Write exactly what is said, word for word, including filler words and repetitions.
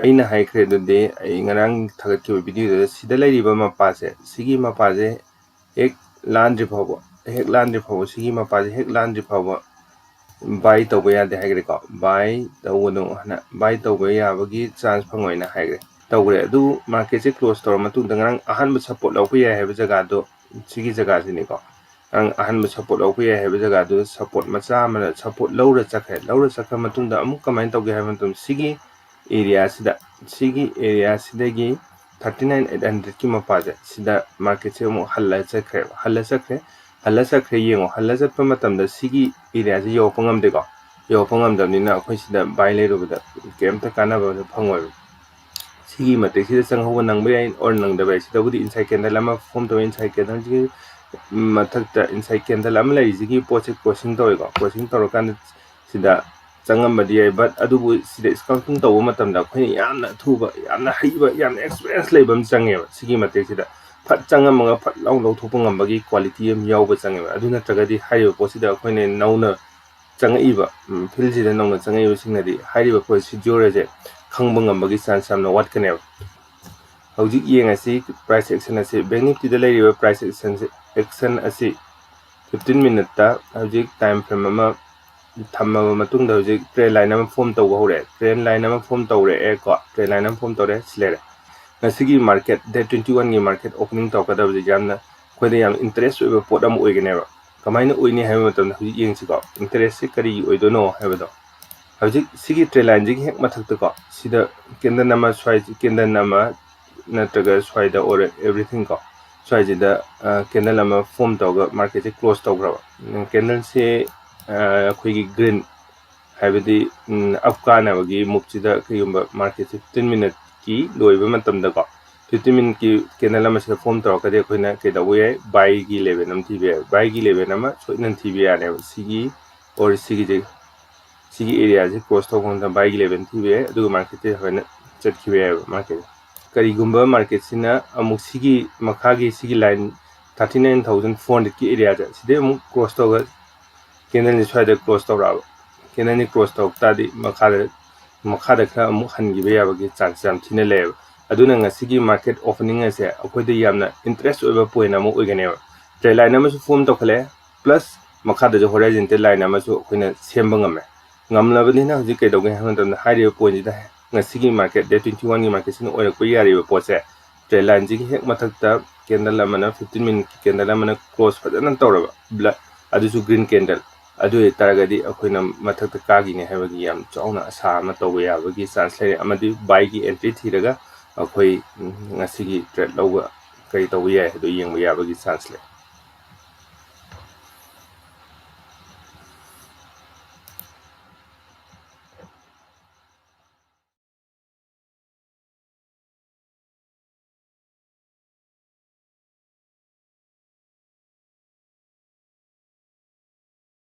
ꯑꯩꯅ ꯍꯥꯏꯈ꯭ꯔꯦ ꯑꯗꯨꯗꯤ, ꯑꯩ ꯉꯔꯥꯡ ꯊꯥꯒꯠꯈꯤꯕ videoꯗꯨꯗ ꯁꯤꯗ ꯂꯩꯔꯤꯕ ꯃꯄꯥꯁꯦ, ꯁꯤꯒꯤ ꯃꯄꯥꯁꯦ ꯍꯦꯛ ꯂꯥꯟꯗ꯭ꯔꯤ ꯐꯥꯎꯕ, ꯍꯦꯛ ꯂꯥꯟꯗ꯭ꯔꯤ ꯐꯥꯎꯕ, ꯁꯤꯒꯤ ꯃꯄꯥꯁꯦ ꯍꯦꯛ ꯂꯥꯟꯗ꯭ꯔꯤ ꯐꯥꯎꯕ buy ꯇꯧꯕ ꯌꯥꯗꯦ ꯍꯥꯏꯈ꯭ꯔꯦꯀꯣ꯫ Buy ꯇꯧꯒꯅꯨ ꯍꯥꯏꯅ, buy ꯇꯧꯕ ꯌꯥꯕꯒꯤ chance ꯐꯪꯉꯣꯏꯅ ꯍꯥꯏꯈ꯭ꯔꯦ꯫ ꯇꯧꯈ꯭ꯔꯦ꯫ ꯑꯗꯨ marketꯁꯦ close ꯇꯧꯔ ꯃꯇꯨꯡꯗ ꯉꯔꯥꯡ ꯑꯍꯥꯟꯕ support ꯂꯧꯕ ꯌꯥꯏ ꯍꯥꯏꯕ ꯖꯒꯥꯗꯣ ꯁꯤꯒꯤ ꯖꯒꯥꯁꯤꯅꯤꯀꯣ꯫ ꯉꯔꯥꯡ ꯑꯍꯥꯟꯕ support ꯂꯧꯕ ꯌꯥꯏ ꯍꯥꯏꯕ ꯖꯒꯥꯗꯨꯗ support ꯃꯆꯥ ꯑꯃꯅ support ꯂꯧꯔ ꯆꯠꯈ꯭ꯔꯦ꯫ ꯂꯧꯔ ꯆꯠꯈ꯭ꯔ ꯃꯇꯨꯡꯗ ꯑꯃꯨꯛ ꯀꯃꯥꯏꯅ ꯇꯧꯒꯦ ꯍꯥꯏꯕ ꯃꯇꯝꯗ ꯁꯤꯒꯤ areaꯁꯤꯗ, ꯁꯤꯒꯤ areaꯁꯤꯗꯒꯤ thirty nine eight hundredꯀꯤ ꯃꯄꯥꯁꯦ ꯁꯤꯗ marketꯁꯦ ꯑꯃꯨꯛ ꯍꯜꯂ ꯆꯠꯈ꯭ꯔꯦꯕ꯫ ꯍꯜꯂ ꯆꯠꯈ꯭ꯔꯦ, ꯍꯜꯂ ꯆꯠꯈ꯭ꯔꯦ꯫ ꯌꯦꯡꯉꯣ, ꯍꯜꯂ ꯆꯠꯄ ꯃꯇꯝꯗ ꯁꯤꯒꯤ areaꯁꯦ ꯌꯧꯔꯛꯄ ꯉꯝꯗꯦꯀꯣ꯫ ꯌꯧꯔꯛꯄ ꯉꯝꯗꯕꯅꯤꯅ ꯑꯩꯈꯣꯏ ꯁꯤꯗ buy ꯂꯩꯔꯨꯕꯗ ꯀꯩꯝꯇ ꯀꯥꯟꯅꯕ ꯐꯪꯉꯣꯏꯕ꯫ ꯁꯤꯒꯤ ꯃꯇꯦꯛꯁꯤꯗ ꯆꯪꯍꯧꯕ ꯅꯪꯕ ꯌꯥꯏ or ꯅꯪꯗꯕ ꯌꯥꯏ꯫ ꯁꯤꯗꯕꯨꯗꯤ inside candle ꯑꯃ form ꯇꯧꯋꯦ꯫ Inside candleꯁꯤꯒꯤ ꯃꯊꯛꯇ inside candle ꯑꯃ ꯂꯩꯔꯤꯁꯤꯒꯤ ꯄꯣꯠꯁꯦ crossing ꯇꯧꯋꯦꯀꯣ꯫ Crossing ꯇꯧꯔꯀꯥꯟꯗ ꯁꯤꯗ ꯆꯪꯉꯝꯕꯗꯤ ꯌꯥꯏ, but ꯑꯗꯨꯕꯨ ꯁꯤꯗ scalping ꯇꯧꯕ ꯃꯇꯝꯗ ꯑꯩꯈꯣꯏꯅ ꯌꯥꯝꯅ ꯑꯊꯨꯕ, ꯌꯥꯝꯅ ꯍꯩꯕ, ꯌꯥꯝꯅ experience ꯂꯩꯕ ꯑꯃ ꯆꯪꯉꯦꯕ꯫ ꯁꯤꯒꯤ ꯃꯇꯦꯛꯁꯤꯗ ꯐꯠ ꯆꯪꯉꯝꯃꯒ ꯐꯠ ꯂꯥꯎ ꯂꯧꯊꯣꯛꯄ ꯉꯝꯕꯒꯤ quality ꯑꯃ ꯌꯥꯎꯕ ꯆꯪꯉꯦꯕ꯫ ꯑꯗꯨ ꯅꯠꯇ꯭ꯔꯒꯗꯤ ꯍꯥꯏꯔꯤꯕ ꯄꯣꯠꯁꯤꯗ ꯑꯩꯈꯣꯏꯅ ꯅꯧꯅ ꯆꯪꯉꯛꯏꯕ, ꯎꯝ, fieldꯁꯤꯗ ꯅꯧꯅ ꯆꯪꯉꯛꯏꯕꯁꯤꯡꯅꯗꯤ ꯍꯥꯏꯔꯤꯕ procedureꯁꯦ ꯈꯪꯕ ꯉꯝꯕꯒꯤ chance ꯌꯥꯝꯅ ꯋꯥꯠꯀꯅꯦꯕ꯫ ꯍꯧꯖꯤꯛ ꯌꯦꯡꯉꯁꯤ price action ꯑꯁꯤ, Bank Niftyꯗ ꯂꯩꯔꯤꯕ price actionꯁꯤ, action ꯑꯁꯤ fifteen minuteꯇ ꯍꯧꯖꯤꯛ time frame ꯑꯃ ꯊꯝꯃꯕ ꯃꯇꯨꯡꯗ ꯍꯧꯖꯤꯛ trend line ꯑꯃ form ꯇꯧꯕ ꯍꯧꯔꯛꯑꯦ꯫ Trend line ꯑꯃ form ꯇꯧꯔꯛꯑꯦꯀꯣ꯫ Trend line ꯑꯃ form ꯇꯧꯔꯛꯑꯦ, ꯁꯤ ꯂꯩꯔꯦ꯫ ꯉꯁꯤꯒꯤ market, date twenty oneꯒꯤ market opening ꯇꯧꯔꯛꯀꯗꯕꯁꯦ ꯌꯥꯝꯅ ꯑꯩꯈꯣꯏꯗ ꯌꯥꯝ interest ꯑꯣꯏꯕ ꯄꯣꯠ ꯑꯃ ꯑꯣꯏꯒꯅꯦꯕ꯫ ꯀꯃꯥꯏꯅ ꯑꯣꯏꯅꯤ ꯍꯥꯏꯕ ꯃꯇꯝꯗ ꯍꯧꯖꯤꯛ ꯌꯦꯡꯁꯤꯀꯣ꯫ Interestꯁꯦ ꯀꯔꯤꯒꯤ ꯑꯣꯏꯗꯣꯏꯅꯣ ꯍꯥꯏꯕꯗꯣ꯫ ꯍꯧꯖꯤꯛ ꯁꯤꯒꯤ trend lineꯁꯤꯒꯤ ꯍꯦꯛ ꯃꯊꯛꯇꯀꯣ, ꯁꯤꯗ candle ꯑꯃ, ꯁ꯭ꯋꯥꯏ candle ꯑꯃ ꯅꯠꯇ꯭ꯔꯒ ꯁ꯭ꯋꯥꯏꯗ or everything ꯀꯣ, ꯁ꯭ꯋꯥꯏꯁꯤꯗ, ꯑ, candle ꯑꯃ form ꯇꯧꯔꯒ marketꯁꯦ close ꯇꯧꯈ꯭ꯔꯕ꯫ ꯎꯝ, candleꯁꯦ, ꯑ, ꯑꯩꯈꯣꯏꯒꯤ green, ꯍꯥꯏꯕꯗꯤ, ꯎꯝ, up ꯀꯥꯅꯕꯒꯤ moveꯁꯤꯗ ꯀꯩꯒꯨꯝꯕ marketꯁꯦ fifteen minuteꯀꯤ ꯂꯣꯏꯕ ꯃꯇꯝꯗꯀꯣ, fifteen minuteꯀꯤ candle ꯑꯃ ꯁꯤꯗ form ꯇꯧꯔꯛꯀꯗꯤ ꯑꯩꯈꯣꯏꯅ ꯀꯩꯗꯧꯕ ꯌꯥꯏ? Buyꯒꯤ level ꯑꯃ ꯊꯤꯕ ꯌꯥꯏ꯫ Buyꯒꯤ level ꯑꯃ ꯁꯣꯏꯗꯅ ꯊꯤꯕ ꯌꯥꯅꯦꯕ꯫ ꯁꯤꯒꯤ or ꯁꯤꯒꯤꯁꯦ, ꯁꯤꯒꯤ areaꯁꯦ cross ꯇꯧꯕ ꯃꯇꯝꯗ buyꯒꯤ level ꯊꯤꯕ ꯌꯥꯏ, ꯑꯗꯨꯒ marketꯁꯦ ꯁꯨꯃꯥꯏꯅ ꯆꯠꯈꯤꯕ ꯌꯥꯏꯑꯕ market꯫ ꯀꯔꯤꯒꯨꯝꯕ marketꯁꯤꯅ ꯑꯃꯨꯛ ꯁꯤꯒꯤ ꯃꯈꯥꯒꯤ ꯁꯤꯒꯤ line thirty nine thousand four hundredꯀꯤ areaꯁꯦ ꯁꯤꯗꯩ ꯑꯃꯨꯛ cross ꯇꯧꯔꯒ candleꯁꯦ ꯁ꯭ꯋꯥꯏꯗ cross ꯇꯧꯔꯛꯑꯕ, candleꯁꯦ cross ꯇꯧꯔꯛ ꯇꯥꯔꯗꯤ ꯃꯈꯥꯗ ꯃꯈꯥꯗ ꯈꯔ ꯑꯃꯨꯛ ꯍꯟꯈꯤꯕ ꯌꯥꯕꯒꯤ chance ꯌꯥꯝ ꯊꯤꯅ ꯂꯩꯌꯦꯕ꯫ ꯑꯗꯨꯅ ꯉꯁꯤꯒꯤ market opening ꯑꯁꯦ ꯑꯩꯈꯣꯏꯗ ꯌꯥꯝꯅ interest ꯑꯣꯏꯕ point ꯑꯃ ꯑꯣꯏꯒꯅꯦꯕ꯫ Trend line ꯑꯃꯁꯨ form ꯇꯧꯈꯠꯂꯛꯑꯦ, plus ꯃꯈꯥꯗꯁꯨ horizontal line ꯑꯃꯁꯨ ꯑꯩꯈꯣꯏꯅ ꯁꯦꯝꯕ ꯉꯝꯃꯦ꯫ ꯉꯝꯂꯕꯅꯤꯅ ꯍꯧꯖꯤꯛ ꯀꯩꯗꯧꯒꯦ ꯍꯥꯏꯕ ꯃꯇꯝꯗ, ꯍꯥꯏꯔꯤꯕ point ꯁꯤꯗ ꯉꯁꯤꯒꯤ market, date twenty one ꯒꯤ market ꯁꯤꯅ ꯑꯣꯏꯔꯛꯄ ꯌꯥꯔꯤꯕ ꯄꯣꯠꯁꯦ, trend line ꯁꯤꯒꯤ ꯍꯦꯛ ꯃꯊꯛꯇ candle ꯑꯃꯅ, fifteen minute candle ꯑꯃꯅ close ꯐꯖꯅ ꯇꯧꯔꯕ, black, ꯑꯗꯨꯁꯨ green candle, ꯑꯗꯨ ꯑꯣꯏꯇꯥꯔꯒꯗꯤ ꯑꯩꯈꯣꯏꯅ ꯃꯊꯛꯇ ꯀꯥꯈꯤꯅꯤ ꯍꯥꯏꯕꯒꯤ ꯌꯥꯝ ꯆꯥꯎꯅ ꯑꯁꯥ ꯑꯃ ꯇꯧꯕ ꯌꯥꯕꯒꯤ chance ꯂꯩꯔꯦ꯫ ꯑꯃꯗꯤ buy ꯒꯤ entry ꯊꯤꯔꯒ ꯑꯩꯈꯣꯏ, ꯎꯝ, ꯉꯁꯤꯒꯤ trade ꯂꯧꯕ ꯀꯔꯤ ꯇꯧꯕ ꯌꯥꯏ ꯍꯥꯏꯗꯣ ꯌꯦꯡꯕ ꯌꯥꯕꯒꯤ chance ꯂꯩ꯫